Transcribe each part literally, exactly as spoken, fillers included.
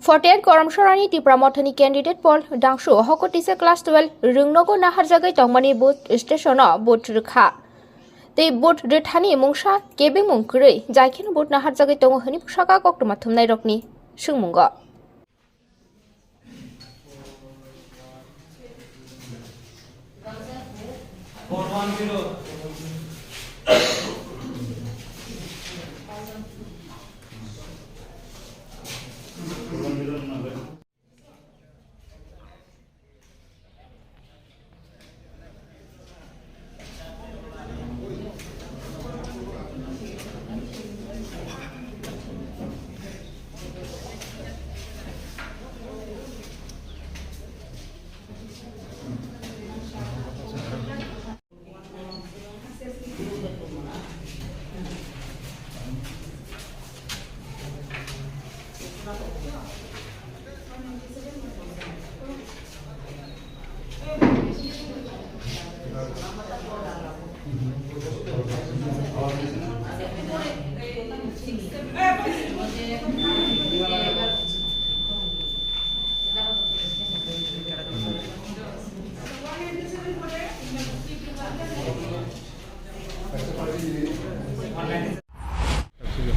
Forty-eight Koramsorani Tipra Mothani candidate Paul Dangsu hokotisa class twelve Rungnogo naharjagwi tongmani vote station-o vote rwkha. Tei vote rwthani mungsa kebengmung kwrwi, jaikheno vote naharjagwi tongo hwnwi bwsaka koktwma thumnairokni swngmungo.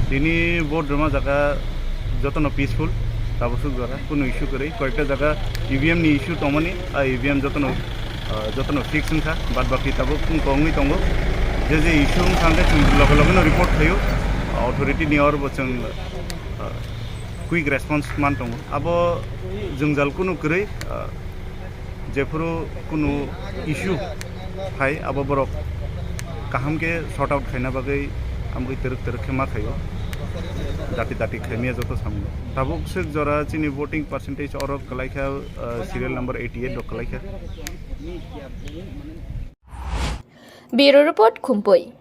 Tini vote rwma jaga jotono peaceful, tabuk suk jora kunu issue kwrwi, koyekta jaga E V M ni issue tongmani, a E V M jotono, ah, jotono fix wngkha, bad baki tabuk kung kongwi tongo. Je je issue wngkha hwnkhe chwng loge loge no report khaio, authority ni oro bo chwng, ah, quick response man tongo. Abo jwngjal kunu kwrwi, ah, jephuru kunu issue phai, abo borok kaham khe sort out khaina bagwi amgwi twrwk twrwk khe ma khaio, dati dati khaimya joto samung. Tabuk swk jora chini voting percentage oro kwlaikha, ah, serial number eighty eight rok kwlaikha. Bureau Report, Khumpui.